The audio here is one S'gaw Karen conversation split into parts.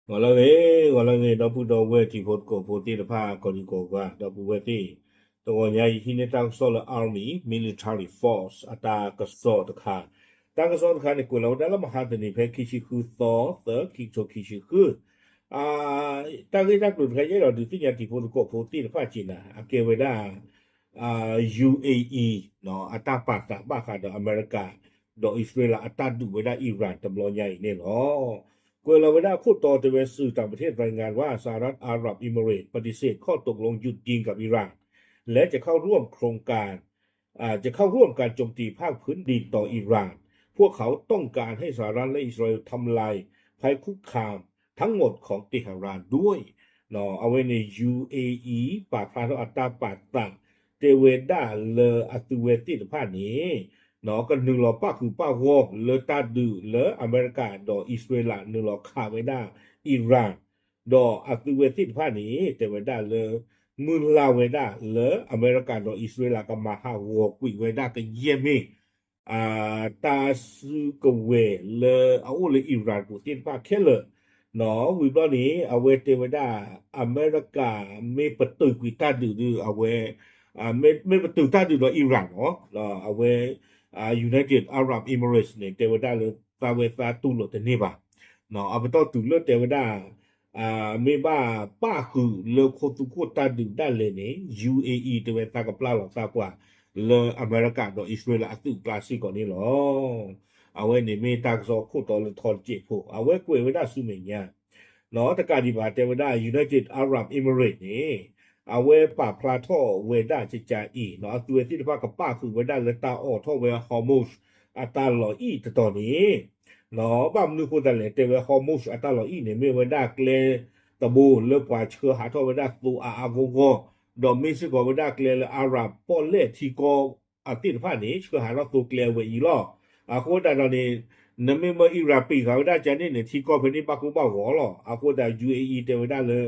ဂီၤလၢအဂ့ၤ, ဂီၤလၢအဂ့ၤ ဒီပုၢ်ဒီဝဲၢ်တံၤဖိသကိးဖိသ့ၣ်တဖၣ် ကိးဒံကိးဂၤ ဒီပုၢ်ဝဲၢ်သ့ၣ်, တဂီၤညါအံၤဟံးန့ၢ်တၢ်ကစီၣ်လၢ Army Military Force အတၢ်ကစီၣ်တခါ, တၢ်ကစီၣ်တခါန့ၣ် ကွဲးလီၤဝဲဒၣ်လၢမဟါတနံၤဖဲခံဆံဃုသီ သၢ ခံကထိခံဆံဃု တၢ်ဂ့ၢ်တၢ်ကျိၤတခါ ယအဲၣ်ဒိးဒုးသ့ၣ်ညါတံၤဖိသကိးဖိသ့ၣ်တဖၣ်က့ၤနၤ အကဲဝဲဒၣ် UAE အတၢ်ပာ်သးဘၣ်ဃးဒီးအမဲရကၤ ဒီးအံၣ်စရ့လးအတၢ်ဒုးဝဲဒၣ် Iran တဘျီညါအံၤန့ၣ်လီၤ. ကွဲးလီၤဝဲဒၣ်ခိၣ်တီတဲဝဲ สื่อต่างประเทศรายงานว่า สหรัฐอาหรับเอมิเรตส์ ปฏิเสธข้อตกลงหยุดยิงกับอิหร่าน และจะเข้าร่วมโครงการ อ่า จะเข้าร่วมการโจมตีภาคพื้นดินต่ออิหร่าน พวกเขาต้องการให้สหรัฐและอิสราเอลทำลายภัยคุกคามทั้งหมดของเตหะรานด้วย အဝဲန့ၣ် UAE ပာ်ဖျါထီၣ်အတၢ်ပာ်သး တဲဝဲဒၣ်လၢအသုဝဲသ့ၣ်တဖၣ်န့ၣ် ကနုာ်လီၤပၣ်ဃုာ်ပၣ်ဂီၢ်လၢတၢ်ဒုးလၢအမဲရကၤဒီးအံၣ်စရ့လးနုာ်လီၤခးဝဲဒၣ် Iran ဒီးအသုဝဲသ့ၣ်တဖၣ်န့ၣ် တဲဝဲဒၣ်လၢ မုၢ်လၢ်ဝဲဒၣ်လၢအမဲရကၤဒီးအံၣ်စရ့လးကမၤဟးဂီၤကွံာ်ဝဲဒၣ်ကယဲၢ်မ့ၢ် တၢ်စုကဝဲၤလၢအအိၣ်လၢ Iran ပူၤသ့ၣ်တဖၣ်ခဲလၢာ်, ဝံၤဘျီန့ၣ် အဝဲတဲဝဲဒၣ် အမဲရကၤမ့ၢ်ပတုာ်ကွံာ်တၢ်ဒုးဒီးအဝဲ မ့ၢ်ပတုာ်တၢ်ဒုးဒီး Iran လီၤ အဝဲ United Arab Emirates န့ၣ် တဲဝဲဒၣ်လၢသးဝဲသးတူၢ်လိာ်တန့ၢ်ဘၣ်, အပတီၢ်တုၤလၢတဲဝဲဒၣ် မ့ၢ်ဘၣ်ပၣ်ဃုာ်လၢခိသူခိၣ်တၢ်ဒုးဒၣ်လဲာ်န့ၣ် UAE တဲဝဲသးကပျၢ်လီၤသးကွၢ်လၢအမဲရကၤဒီးအံၣ်စရ့လးအသုးအကျါစ့ၢ်ကီးန့ၣ်လီၤ. အဝဲန့ၣ်မ့ၢ်တၢ်ကစီၣ်ခိၣ်တီလၢထီတစဲးဖိ အဝဲကွဲးဝဲဒၣ်ဆူမဲာ်ညါ တကးဒံးဘၣ် တဲဝဲဒၣ် United Arab Emirates န့ၣ် အဝဲပာ်ဖျါထီၣ်ဝဲဒၣ်ကကးအံၤ အသုဝဲသ့ၣ်တဖၣ်ကပၣ်ဃုာ်ဝဲဒၣ်လၢတၢ်အိးထီၣ်ဝဲ Hormuz အတၢ်လီၤအံၣ်တတီၤန့ၣ် ဘၣ်မနုၤအဃိသတးလဲၣ် တဲဝဲ Hormuz အတၢ်လီၤအံၣ်န့ၣ် မ့ၢ်ဝဲဒၣ်ကျဲတဘိလၢပှၤဆှၢဟးထီၣ်ဝဲဒၣ်သိအါအါဂီၢ်ဂီၢ်, ဒီးမ့ၢ်စ့ၢ်ကီးဝဲဒၣ်ကျဲလၢ Arab ပီၣ်လဲၣ်ထံကီၢ်အသ့ၣ်တဖၣ်န့ၣ် ဆှၢဟးထီၣ်သိကျဲအဝဲအံၤလီၤ. အဃိသတးဒီးန့ၣ် နမ့ၢ်မၢ Iran ပံာ်ဃာ်ဝဲဒၣ်ကန့ၣ်န့ၣ် ထံကီၢ်ဖဲန့ၣ်ဘၣ်ကိၢ်ဘၣ်ဂီၤလီၤ. အဃိသတး UAE တဲဝဲဒၣ်လၢ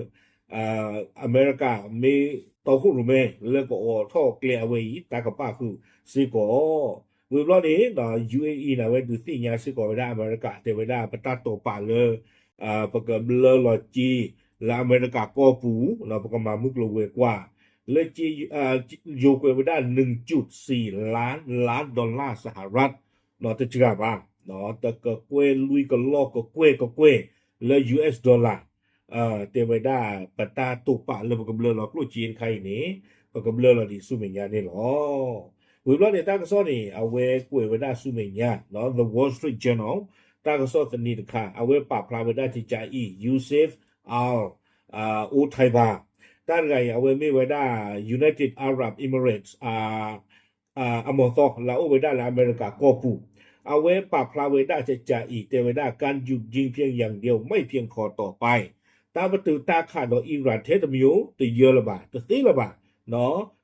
အမဲရကၤမ့ၢ်တီခိၣ်ရိၣ်မဲလၢကအိးထီၣ်ကျဲအဝဲအံၤ တၢ်ကပၣ်ဃုာ်စ့ၢ်ကီး ဝံၤဘျီန့ၣ် UAE န့ၣ် အဝဲဒုးသ့ၣ်ညါစ့ၢ်ကီးဝဲဒၣ်အမဲရကၤ တဲဝဲဒၣ်ပတၢ်တိာ်ပာ်လၢ ပကဘျၢလီၤစ့ လၢအမဲရကၤကီၢ်ပူၤ ပကမၤမုၢ်ကျိၤဝဲၤကွာ် လၢစ့ ယိၤကွဲးဝဲဒၣ် หนึ่งจุดสี่ล้านล้านดอลลาร์สหรัฐ တစှၤဘၣ် တကကွဲၢ်လွံၢ်ကလီၢ်ကကွဲၢ်ကကွဲၢ်လၢ US dollar တဲဝဲဒၣ် ပတၢ်တိာ်ပာ်လၢပကဘျၢလီၤကျိၣ်စ့တခါအံၤန့ၣ် ပကဘျၢလီၤဒံးဆူမဲာ်ညါန့ၣ်လီၤ. ဝံၤဘျီန့ၣ် တၢ်ကစီၣ်န့ၣ် အဝဲကွဲးဝဲဒၣ်ဆူမဲာ်ညါ The Wall Street Journal တၢ်ကစီၣ်သန့တခါ အဝဲပာ်ဖျါဝဲဒၣ်ကကးအံၤ Youssef Al Otaiba တၢ်တဂၤအံၤ အဝဲမ့ၢ်ဝဲဒၣ် United Arab Emirates အမီၤသီလၢအအိၣ်ဝဲဒၣ်လၢအမဲရကၤကီၢ်ပူၤ အဝဲပာ်ဖျါဝဲဒၣ်ကကးအံၤ တဲဝဲဒၣ် การหยุดยิงเพียงอย่างเดียวไม่เพียงพอต่อไป တၢ်ပတုာ်တၢ်ခးဒီး Iran ထဲတမျိုး တယၢလၢၤဘၣ် တသ့လၢၤဘၣ်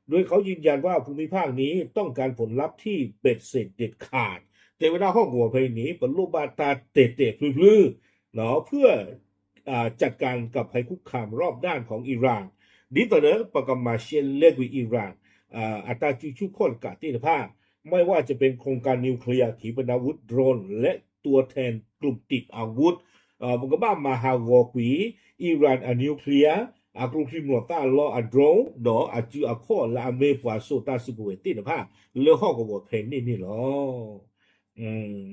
โดยเขายืนยันว่าภูมิภาคนี้ต้องการผลลัพธ์ที่เบ็ดเสร็จเด็ดขาด တဲဝဲဒၣ်ဟီၣ်ကဝီၤဖဲအံၤန့ၣ် ပလိၣ်ဘၣ်တၢ်တဲာ်တဲာ်ဖျုဖျု เพื่อ จัดการกับภัยคุกคามรอบด้านของอิหร่าน ဒ်သိးဒီး ပကမၤရှဲလဲကွံာ် Iran အတၢ်စုဆူၣ်ခီၣ်တကးသ့ၣ်တဖၣ် ไม่ว่าจะเป็นโครงการนิวเคลียร์ ขีปนาวุธ โดรน และตัวแทนกลุ่มติดอาวุธ ပကဘၣ်မၤဟးဂီၤကွံာ် Iran အ nuclear အကျိချံမျိာ်သၣ်လီအ drone ဒီးအစုအခီၣ်လၢအမ့ၢ်ပှၤစိာ်တၢ်စုကဝဲၤသ့ၣ်တဖၣ် လၢဟီၣ်ကဝီၤဖဲန့ၣ်န့ၣ်လီၤ.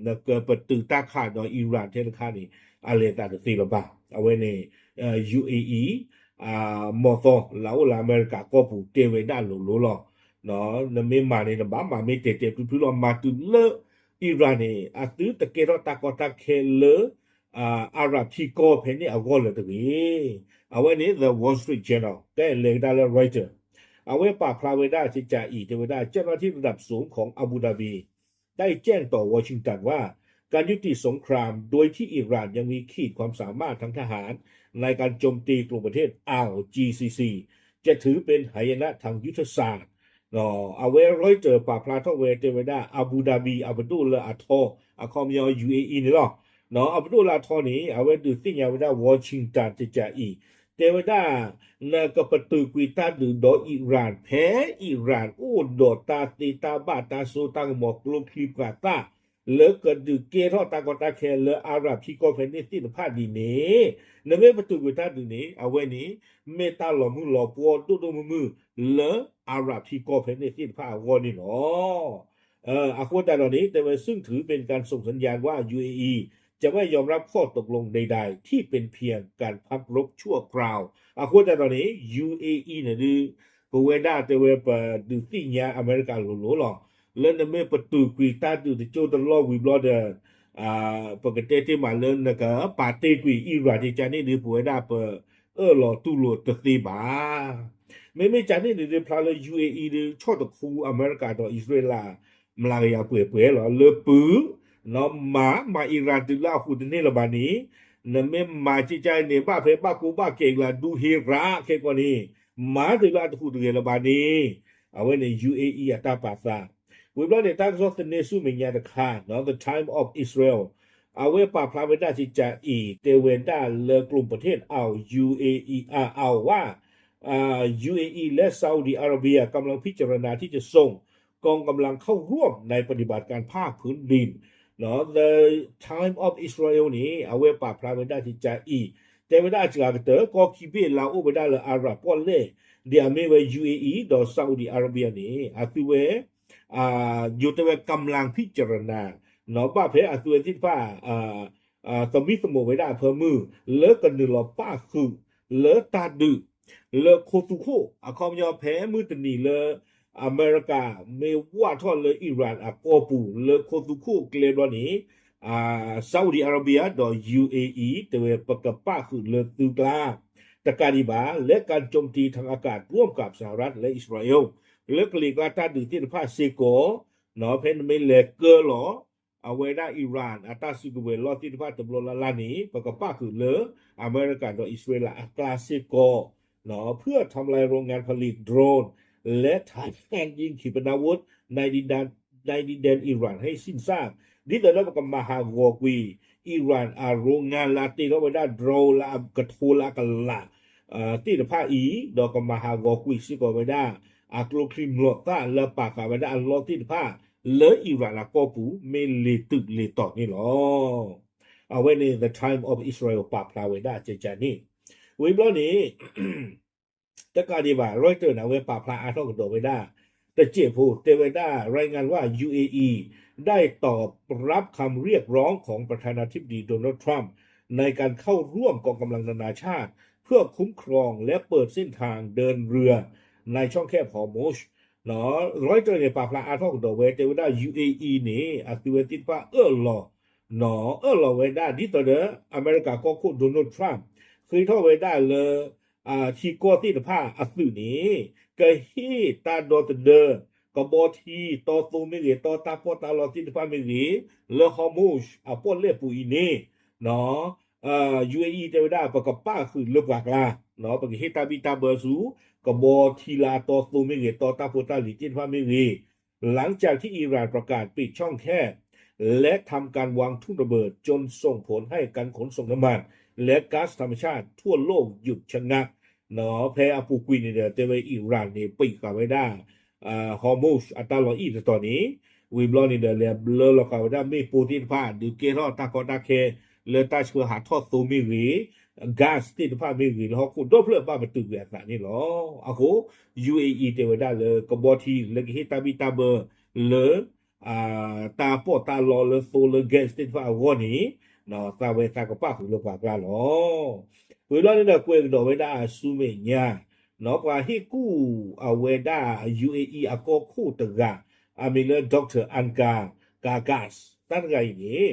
နကပတုာ်တၢ်ခးဒီး Iran ထဲတခါန့ၣ် အလဲၤသးတသ့လၢၤဘၣ်. အဝဲန့ၣ် UAE မီၤသီလၢအအိၣ်လၢအမဲရကၤကီၢ်ပူၤတဲဝဲဒၣ်လိၤလိၤလီၤ. နမ့ၢ်မၤန့ၣ် နဘၣ်မၤမ့ၢ်တဲာ်တဲာ်ဖျုဖျုလီၤ. မၤတုၤလၢ Iran န့ၣ် အသုတကဲထီၣ်တၢ်ကီတၢ်ခဲလၢ Arab ထံကီၢ်ဖဲန့ၣ်အဂီၢ်လၢၤတဂ့ၤ. အဝဲန့ၣ် The Wall Street Journal ကလဲၤကဒါလၢ Reuters အဝဲပာ်ဖျါဝဲဒၣ်ကကးအံၤ တဲဝဲဒၣ် เจ้าหน้าที่ระดับสูงของอาบูดาบี ได้แจ้งต่อวอชิงตันว่า การยุติสงครามโดยที่อิหร่านยังมีขีดความสามารถทางทหารในการโจมตีกลุ่มประเทศอ่าว จีซีซี จะถือเป็นหายนะทางยุทธศาสตร์ အဝဲ Reuters ပာ်ဖျါထီၣ်ဝဲတဲဝဲဒၣ် Abu Dhabi အပဒိၣ်လၢအထီ အခီပညီ UAE န့ၣ်လီၤ. အပဒိၣ်လၢအထီန့ၣ် အဝဲဒုးသ့ၣ်ညါဝဲဒၣ် Washington ကကးအံၤ တဲဝဲဒၣ် နကပတုာ်ကွံာ်တၢ်ဒုးဒီး Iran ဖဲ Iran အိၣ်ဒီးတၢ်သ့တၢ်ဘၣ်တၢ်စိတၢ်ကမီၤကျိချံမျိာ်သၣ် လၢကဒုးကဲထီၣ်တၢ်ကီတၢ်ခဲလၢအၤရၣ်ထံကီၢ်ဖဲန့ၣ်သ့ၣ်တဖၣ်ဒ်န့ၣ်, နမ့ၢ်ပတုာ်ကွံာ်တၢ်ဒုးန့ၣ် အဝဲန့ၣ် မ့ၢ်တၢ်လီၤမုၢ်လီၤပှီၢ်ဒိၣ်ဒိၣ်မုၢ်မုၢ်လၢအၤရၣ်ထံကီၢ်ဖဲန့ၣ်သ့ၣ်တဖၣ်အဂီၢ်န့ၣ်လီၤ. အဃိသတးဒီးန့ၣ် တဲဝဲ ซึ่งถือเป็นการส่งสัญญาณว่า UAE จะไม่ยอมรับข้อตกลงใดๆ ที่เป็นเพียงการพักรบชั่วคราว အဃိသတးဒီးန့ၣ် UAE န့ၣ်ဒုး ပဝဲဒၣ်တဲဝဲပဒုးသ့ၣ်ညါအမဲရကၤလိၤလိၤလီၤ. လၢနမ့ၢ်ပတုာ်ကွံာ်တၢ်ဒုးတကၠိတလီၢ်ဝံၤဘျီဒီး ပကတဲတ့ၢ်မးလၢနကပာ်တ့ၢ်ကွံာ်အံရၣ်ဒ်ကန့ၣ်ဒုး ပဝဲဒၣ်ပအၢၣ်လီၤတူၢ်လိာ်တသ့ဘၣ်. မ့မ့ၢ်ကန့ၣ်ဒုးဖျါလၢ UAE ဒုး ဆီၣ်တခူအမဲရကၤဒီးအံၣ်စရ့လး မျးကယၤပှဲၤပှဲၤလီၤ. လၢပုၢ် မၤမၤအံရၣ်တုၤလၢအဃိတန့ၢ်လၢၤဘၣ်န့ၣ်, နမ့ၢ်မၤက့ကန့ၣ် ဘၣ်ဖဲဘၣ်ကိးဘၣ်ကဲကလၤဒူဟ့ရၣ်ခဲကိာ်န့ၣ်, မၤတုၤလၢအတဃုာ်တဂဲၤလၢၤဘၣ်န့ၣ်, အဝဲန့ၣ် UAE အတၢ်ပာ်သး ဝံၤဘျီန့ၣ် တၢ်ကစီၣ်သန့ဆူမဲာ်ညါတခါ The Time of Israel အဝဲပာ်ဖျါဝဲဒၣ်ကကးအံၤ တဲဝဲဒၣ်လၢကျိာ်ပထ့ၣ် အဝ် UAE အဝ်ဝါ UAE လၢ Saudi Arabia กำลังพิจารณาที่จะส่งกองกำลังเข้าร่วมในปฏิบัติการภาคพื้นดิน The Time of Israel န့ၣ် အဝဲပာ်ဖျါဝဲဒၣ်ကကးအံၤ တဲဝဲဒၣ်အစှၤကတၢၢ် ကီၢ်ခံဘ့ၣ်လၢအအိၣ်ဝဲဒၣ်လၢအၤရၣ်ပီၣ်လဲၣ် ဒ်အမ့ၢ်ဝဲ UAE ဒီး Saudi Arabia န့ၣ် အသုဝဲ ယိၤတဲဝဲ กำลังพิจารณา ဘၣ်ဖဲအသုဝဲသ့ၣ်တဖၣ် သမံသမိးဝဲဒၣ်အဖၢမုၢ် လၢကနုာ်လီၤပၣ်ဃုာ်လၢတၢ်ဒုး လၢခိသူၣ်ခိၣ် အခီပညီဖဲမုၢ်တနံၤလၢ အမဲရကၤမ့ၢ်ဝၢ်ထီၣ်လၢအံရၣ်အကီၢ်ပူၤ လၢခိသူၣ်ခိၣ်ကျဲဘျီန့ၣ် Saudi Arabia ဒီး UAE တဲဝဲပကပၣ်ဃုာ်လၢသုကျါ တကးဒံးဘၣ် และการโจมตีทางอากาศร่วมกับสหรัฐและอิสราเอล လၢကလံၤကျါတၢ်ဒုးသ့ၣ်တဖၣ်စ့ၢ်ကီး ဖဲနမ့ၢ်လဲၤကၢလီၤ အဝဲဒၣ်အံရၣ်အတၢ်စုကဝဲၤလီၢ်သ့ၣ်တဖၣ်တဘျီလၢ်လၢ်န့ၣ် ပကပၣ်ဃုာ်လၢအမဲရကၤဒီးအံၣ်စရ့လးအကျါစ့ၢ်ကီး เพื่อทำลายโรงงานผลิตโดรน และฐานยิงขีปนาวุธในดินแดนในดินแดนอิหร่านให้สิ้นซาก ဒ်သိးလၢပကမၤဟးဂီၤကွံာ် အံရၣ်အ โรงงาน လၢအတ့ထီၣ်ဝဲဒၣ် drone လၢအကထိလၢအကလး သ့ၣ်တဖၣ်အံၤ ဒီးကမၤဟးဂီၤကွံာ်စ့ၢ်ကီးဝဲဒၣ် အကျိချံမျိာ်သၣ်လၢပာ်ဃာ်ဝဲဒၣ်အလီၢ်သ့ၣ်တဖၣ် လၢအံရၣ်အကီၢ်ပူၤ မ့ၢ်လ့ၤတုၤလ့ၤတီၤန့ၣ်လီၤ. အဝဲန့ၣ် The Time of Israel ပာ်ဖျါဝဲဒၣ်ကကးန့ၣ် ဝံၤဘျီန့ၣ် တကးဒံးဘၣ် Reuters န့ၣ် အဝဲပာ်ဖျါအါထီၣ်ကဒီးဝဲဒၣ် တစဲးဖိ တဲဝဲဒၣ် รายงานว่า ยูเออี ได้ตอบรับคำเรียกร้องของประธานาธิบดีโดนัลด์ทรัมป์ในการเข้าร่วมกองกำลังนานาชาติเพื่อคุ้มครองและเปิดเส้นทางเดินเรือในช่องแคบฮอร์มุซ Reuters န့ၣ် ပာ်ဖျါအါထီၣ်ကဒီးဝဲ တဲဝဲဒၣ် ယူเออี န့ၣ် အသုဝဲသ့ၣ်တဖၣ်အၢၣ်လီၤ အၢၣ်လီၤဝဲဒၣ် ဒ်သိးဒီး အမဲရကၤကီၢ်ခိၣ် Donald Trump ဃ့ထီၣ်ဝဲဒၣ်လၢ ထံကီၢ်သ့ၣ်တဖၣ်အသုးန့ၣ် ကဟ့ၣ်တၢ်ဒီသဒၢ ကဘီထံ တီသိမ့ၢ်ဂ့ၤ တီတၢ်ပီးတၢ်လီသ့ၣ်တဖၣ်မ့ၢ်ဂ့ၤ လၢ Hormuz အပီၣ်လဲၣ်ပူၤအံၤန့ၣ် ယူเออี တဲဝဲဒၣ် ပကပၣ်ဃုာ်လၢပှၤကျါ ပကဟ့ၣ်တၢ်ဘံၣ်တၢ်ဘၢဆူ ကဘီထံလၢအတီသိမ့ၢ်ဂ့ၤ တီတၢ်ဖိတၢ်လံၤသ့ၣ်တဖၣ်မ့ၢ်ဂ့ၤ หลังจากที่อิหร่านประกาศปิดช่องแคบ และทำการวางทุ่นระเบิดจนส่งผลให้การขนส่งน้ำมันและก๊าซธรรมชาติทั่วโลกหยุดชะงัก ဖဲအပူၤကွံာ်န့ၣ်ဒီး တဲဝဲ အံရၣ်န့ၣ် ပိတ်ဃာ်ဝဲဒၣ် Hormuz အတၢ်လီၤအံၣ်တတီၤန့ၣ် ဝံၤဘျီန့ၣ်ဒီး လဲၤဘျၢလီၤဃာ်ဝဲဒၣ်မ့ၣ်ပိၢ်သ့ၣ်တဖၣ် ဒုးကဲထီၣ်တၢ်ကီတၢ်ခဲ လၢတၢ်ဆှၢဟးထီၣ်သိမ့ၢ်ဂ့ၤ gas သ့ၣ်တဖၣ်မ့ၢ်ဂ့ၤ လၢဟီၣ်ခိၣ်ဒီဖျၢၣ်ဘၣ်ပတုာ်ကွံာ်အသးန့ၣ်လီၤ. အဃိ ယူเออี တဲဝဲဒၣ်လၢကဘီထံလၢကဟ့ၣ်တၢ်ဘံၣ်တၢ်ဘၢလၢ တၢ်ပီးတၢ်လီလၢသိလၢ gas သ့ၣ်တဖၣ်အဂီၢ်န့ၣ် သးဝဲသးကပၣ်ဃုာ်လၢပှၤကျါလီၤ. ဝံၤဘျီန့ၣ်ဒီးကွဲးကဒီးဝဲဒၣ်ဆူမဲာ်ညါ ပှၤဟ့ၣ်ကူၣ်အဝဲဒၣ် ယူเออี အကီၢ်ခိၣ်တဂၤ အမံၤလၢ Doctor Ankur Gargash တၢ်တဂၤအံၤန့ၣ်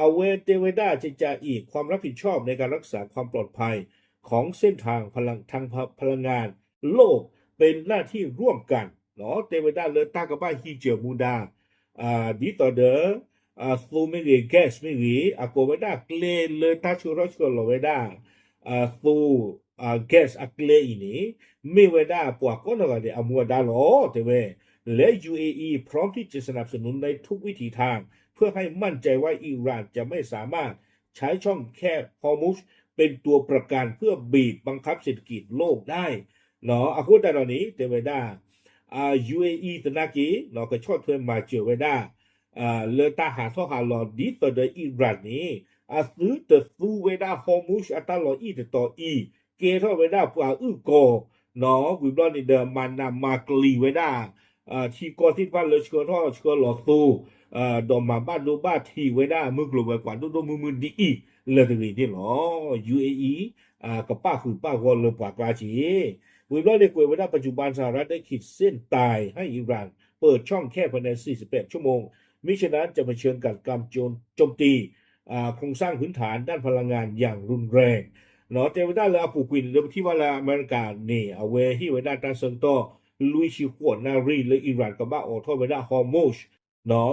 အဝဲတဲဝဲဒၣ်ကကးအံၤ ความรับผิดชอบในการรักษาความปลอดภัย ของเส้นทางพลังทางพลังงานโลกเป็นหน้าที่ร่วมกัน တဲဝဲဒၣ်လၢတၢ်ကဘၣ်ဟံးစၢၤမူဒါ ဒ်သိးဒီး သိမ့ၢ်ဂ့ၤ gas မ့ၢ်ဂ့ၤ အကိးဝဲဒၣ်ကျဲလၢတၢ်ဆှၢထီၣ်ဆှၢလီၤဝဲဒၣ် သိ gas အကျဲအံၤန့ၣ် မ့ၢ်ဝဲဒၣ်ပှၤကိးနီၢ်ဂၤဒဲးအမူအဒါလီၤ တဲဝဲ และ ยูเออี พร้อมที่จะสนับสนุนในทุกวิถีทาง เพื่อให้มั่นใจว่าอิหร่านจะไม่สามารถใช้ช่องแคบฮอร์มุซเป็นตัวประกันเพื่อบีบบังคับเศรษฐกิจโลกได้ အဃိသတးဒီးန့ၣ် တဲဝဲဒၣ် ယူเออี သနာ်က့ ကဆီၣ်ထွဲမၤစၢၤဝဲဒၣ် လၢတၢ်ဟးထီၣ်ဟးလီၤဒ်သိးဒီး Iran န့ၣ် အသုတသူဝဲဒၣ် Hormuz အတၢ်လီၤအံၣ်တတီၤအံၤ ကဲထီၣ်ဝဲဒၣ်ပှၤအုၣ်ကီၤ ဝံၤဘျီန့ၣ်ဒီး မၤနးမၤကျံၤဝဲဒၣ် ထံကီၢ်သ့ၣ်တဖၣ်လၢဆှၢထီၣ်ဆှၢလီၤသိ ဒီးမၤဘၣ်ဒိဘၣ်ထံးဝဲဒၣ်မုၢ်ကျိၤဝဲၤကွာ်ဒိၣ်ဒိၣ်မုၢ်မုၢ်ဒ်အံၤ လၢတဂ့ၤန့ၣ်လီၤ. ယူၣ်အ့အံၤ ကပၣ်ဃုာ်ပၣ်ဂီၤလၢပှၤကျါက့ၤ ဝံၤဘျီန့ၣ်ကွဲးဝဲဒၣ် ปัจจุบันสหรัฐได้ขีดเส้นตายให้อิหร่านเปิดช่องแคบภายในสี่สิบแปดชั่วโมง มิฉะนั้นจะเผชิญกับการโจมตีโครงสร้างพื้นฐานด้านพลังงานอย่างรุนแรง တဲဝဲဒၣ်လၢအပူၤကွံာ်န့ၣ် ဒီးပထံၣ်ဘၣ်လၢအမဲရကၤန့ၣ် အဝဲဟ့ၣ်ဝဲဒၣ်တၢ်ဆၢကတီၢ် လွံၢ်ဆံဃိးနၣ်ရံၣ်လၢ Iran ကဘၣ်အိးထီၣ်ဝဲဒၣ် Hormuz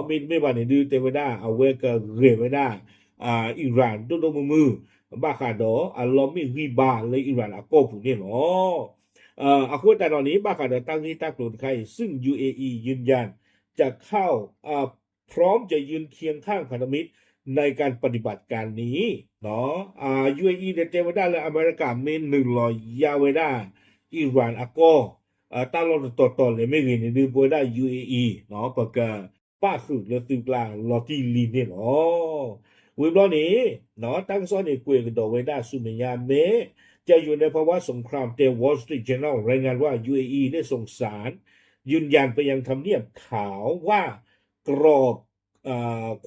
မ့တမ့ၢ်ဘၣ်န့ၣ်ဒုး တဲဝဲဒၣ်အဝဲကဂဲၤဝဲဒၣ် Iran ဒိၣ်ဒိၣ်မုၢ်မုၢ် ဘၣ်ဃးဒီးအလီမ့ၢ်ဂံၢ်ဘါလၢ Iran အကီၢ်ပူၤန့ၣ်လီၤ. အဃိသတးဒီးန့ၣ် ဘၣ်ဃးဒီးတၢ်ဂ့ၢ်တၢ်ကျိၤတခါအံၤ ซึ่ง ยูเออี ยืนยัน จะเข้า พร้อมจะยืนเคียงข้างพันธมิตรในการปฏิบัติการนี้ ယူၣ်အ့အံၤန့ၣ် တဲဝဲဒၣ်လၢအမဲရကၤမ့ၢ်နုာ်လီၤယါဝဲဒၣ် Iran အကီၢ် တၢ်လီၢ်တတီၤတီၤလဲၣ်မ့ၢ်ဂ့ၤန့ၣ်ဒုး ပဝဲဒၣ် ယူၣ်အ့အံၤ ပကပၣ်ဃုာ်လၢသုကျါလီၤတံၢ်လံန့ၣ်လီၤ. ဝံၤဘျီန့ၣ် တၢ်ကစီၣ်န့ၣ် ကွဲးကဒီးဝဲဒၣ်ဆူမဲာ်ညါ แม้จะอยู่ในภาวะสงคราม แต่ Wall Street Journal รายงานว่า ยูเออี ได้ส่งสารยืนยันไปยังทำเนียบขาวว่า กรอบ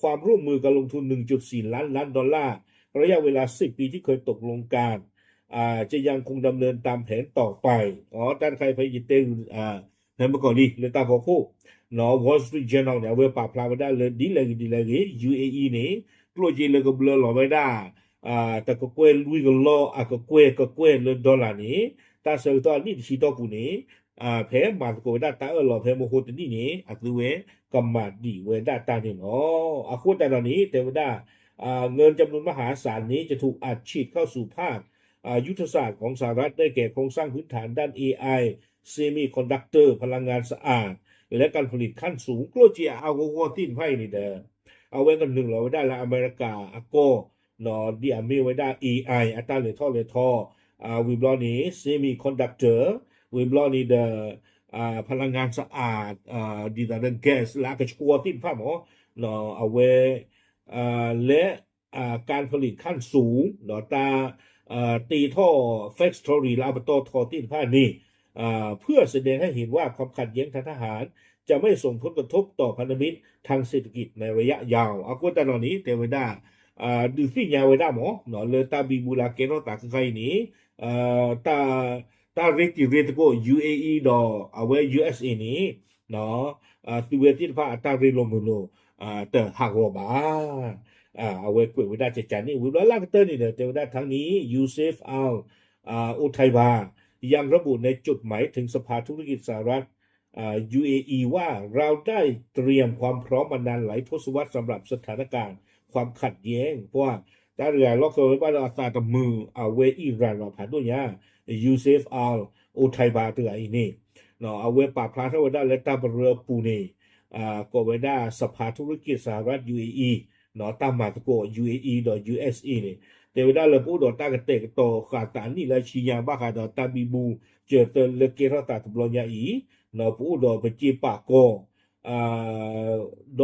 ความร่วมมือการลงทุน หนึ่งจุดสี่ล้านล้านดอลลาร์ ระยะเวลา สิบปี ที่เคยตกลงกัน จะยังคงดำเนินตามแผนต่อไป တၢ်တခါအံၤဖဲယတဲ ဖဲမုၢ်ကီၢ်လံ လၢတၢ်ဖီခိၣ် Wall Street Journal န့ၣ် အဝဲပာ်ဖျါဝဲဒၣ်လၢဒ်လဲၣ်ဂ့ၤဒ်လဲၣ်ဂ့ၤ ယူၣ်အ့အံၤန့ၣ် ကျိၣ်စ့လၢကဘျၢလီၤဝဲဒၣ် တကကွဲၢ်လွံၢ်ကလီၢ် အကကွဲၢ်ကကွဲၢ်လၢ dollar န့ၣ် တၢ်ဆၢကတီၢ်အနံၣ်တဆံတီၢ်ပူၤန့ၣ် ဖဲမၤသကိးဝဲဒၣ်တၢ်အၢၣ်လီၤဖဲမဟိတနံၣ်န့ၣ် အသုဝဲကမၤဒံးဝဲဒၣ်တၢ်န့ၣ်လီၤ. အဃိသတးဒီးန့ၣ် တဲဝဲဒၣ် เงินจำนวนมหาศาลนี้จะถูกอัดฉีดเข้าสู่ภาคยุทธศาสตร์ของสหรัฐ ได้แก่โครงสร้างพื้นฐานด้าน เอไอ เซมิคอนดักเตอร์ พลังงานสะอาด และการผลิตขั้นสูง ကျိၣ်စ့အါဂီၢ်ဂီၢ်သ့ၣ်တဖၣ်အံၤန့ၣ်ဒီး အဝဲကနုာ်လီၤဝဲဒၣ်လၢအမဲရကၤအကီၢ် ဒ်အမ့ၢ်ဝဲဒၣ် เอไอ အတၢ်လဲၤထီၣ်လဲၤထီ ဝံၤဘျီန့ၣ် semiconductor ဝံၤဘျီန့ၣ်ဒီး พลังงานสะอาด ဒ်သိးဒီး gas လၢအကဆှီသ့ၣ်တဖၣ်မး အဝဲ လၢ การผลิตขั้นสูง ဒီးတၢ် တ့ထီၣ် factory လၢအပတီၢ်ထီသ့ၣ်တဖၣ်န့ၣ် เพื่อแสดงให้เห็นว่าความขัดแย้งทางทหารจะไม่ส่งผลกระทบต่อพันธมิตรทางเศรษฐกิจในระยะยาว အဃိသတးဒီးန့ၣ် တဲဝဲဒၣ် ဒုးသ့ၣ်ညါဝဲဒၣ်မး လၢတၢ်ဘံဘူလၢကဲထီၣ်သးခဲခါအံၤန့ၣ် တၢ်ရ့တံၤရ့သကိး ယူၣ်အ့အံၤ ဒီးအဝဲ ယူၣ်အ့စ့ၣ်အ့ န့ၣ် သုဝဲသ့ၣ်တဖၣ်အတၢ်ရ့လိာ်မုာ်လိာ် တဟးဂီၤဘၣ် အဝဲကွဲးဝဲဒၣ်ကကန့ၣ် ဝံၤဘျီလၢကတၢၢ်န့ၣ်ဒီး တဲဝဲဒၣ် ทั้งนี้ Youssef Al Otaiba ยังระบุในจดหมายถึงสภาธุรกิจสหรัฐ ยูเออี ว่า เราได้เตรียมความพร้อมมานานหลายทศวรรษสำหรับสถานการณ์ความขัดแย้ง เพราะว่า တၢ်တဂၤလီၢ်ခံဝဲဘၣ်ဒီးအသးတမုာ် အဝဲအံၤရၤလီၤဖးဒိၣ်ညါ Youssef Al Otaiba တဂၤအံၤန့ၣ် အဝဲပာ်ဖျါထီၣ်ဝဲဒၣ်လၢတၢ်ပရၢအပူၤန့ၣ် ကိးဝဲဒၣ် สภาธุรกิจสหรัฐ ยูเออี တၢ်မၤသကိး ယူၣ်အ့အံၤ ဒီး ယူၣ်အ့စ့ၣ်အ့ န့ၣ် တဲဝဲဒၣ်လၢပအိၣ်ဒီးတၢ်ကတဲာ်ကတီၤဃာ်သးနံၣ်လၢဆံညါ ဘၣ်ဃးဒီးတၢ်ဘံဘူ ကၢၤသၢလၢကဲထီၣ်သးတဘျီညါအံၤ ပအိၣ်ဒီးပစ့ပာ်ကီၤ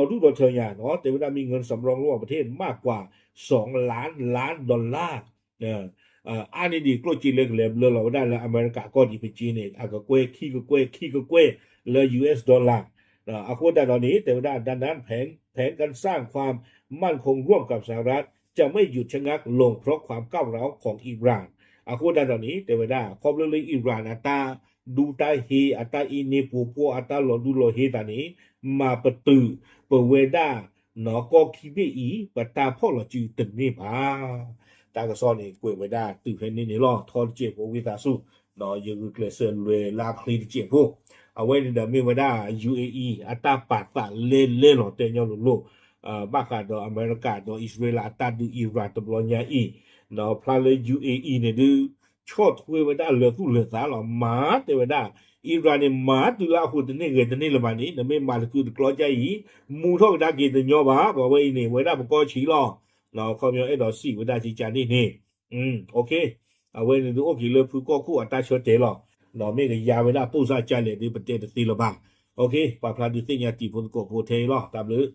ဒီဒူၣ်ဒီထၢညါ တဲဝဲဒၣ် มีเงินสำรองระหว่างประเทศมากกว่า สองล้านล้านดอลลาร์ အါန့ၢ်ဒံးကျိၣ်စ့လၢကလဲၤဘျၢလီၤဝဲဒၣ်လၢအမဲရကၤကီၢ်ဒံးပစ့န့ၣ် အကကွဲၢ်ခံကကွဲၢ်ခံကကွဲၢ်လၢ ယူၣ်အ့ dollar အဃိသတးဒီးန့ၣ် တဲဝဲဒၣ် ดังนั้นแผนการสร้างความมั่นคงร่วมกับสหรัฐจะไม่หยุดชะงักลงเพราะความก้าวร้าวของอิหร่าน အဃိသတးဒီးန့ၣ် တဲဝဲဒၣ် ခီဖျိလၢ Iran အတၢ်ဒူတၢ်ဟ့ အတၢ်အ့န့ပှိၤပှီၢ် အတၢ်လီၤဒူလီၤဟ့သးန့ၣ် မၤပတုာ်ပဝဲဒၣ် ကီၢ်ခံဘ့ၣ်အံၤ ပတၢ်ဖီၣ်လီၤစုတန့ၢ်ဘၣ် တၢ်ကစီၣ်န့ၣ် ကွဲးဝဲဒၣ်တုၤဖဲန့ၣ်န့ၣ်လီၤ. ထီတစဲးဖိဝံသးစူၤ ယဂုာ်ကျဲးစၢးလဲၤလၢအချ့တစဲးဖိ အဝဲန့ၣ်ဒီးမ့ၢ်ဝဲဒၣ် ယူၣ်အ့အံၤ အတၢ်ပာ်သးလဲလဲလီၤတဲညီလိၤလိၤ ဘၣ်ဃးဒီးအမဲရကၤဒီးအံၣ်စရ့လးအတၢ်ဒုး Iran တဘျီညါအံၤ ဖျါလၢ ယူၣ်အ့အံၤ န့ၣ်ဒုး ဆီၣ်ထွဲဝဲဒၣ်လၢသူၣ်လၢသးလီၤ မၤတဲဝဲဒၣ် Iran န့ၣ် မၤတုၤလၢအဟူးတန့ၢ်ဂဲၤတန့ၢ်လၢၤဘၣ်န့ၣ် နမ့ၢ်မၤတကုာ်တကျီကါအံၤ မူထီၣ်ကဒါက့ၤတညီဘၣ် ပှၤဝဲအံၤန့ၣ် ဝဲဒၣ်ပကီၢ်ဆံးလီၤ ခီပညီအဲၣ်ဒိးစံးဝဲဒၣ်ကကန့ၣ်န့ၣ် အဝဲန့ၣ်ဒုးအိၣ်က့ၤလၢဖုကီၢ်ခိၣ်အတၢ်ဆၢတဲာ်လီၤ ဒီးမ့ၢ်ကယါဝဲဒၣ်ပိၢ်စၢ်ကလဲၣ်ဒုးပတဲတသ့လၢၤဘၣ် ပာ်ဖျါဒုးသ့ၣ်ညါတံၤဖိသကိးဖိထဲအံၤလီၤ တၢ်ဘျုး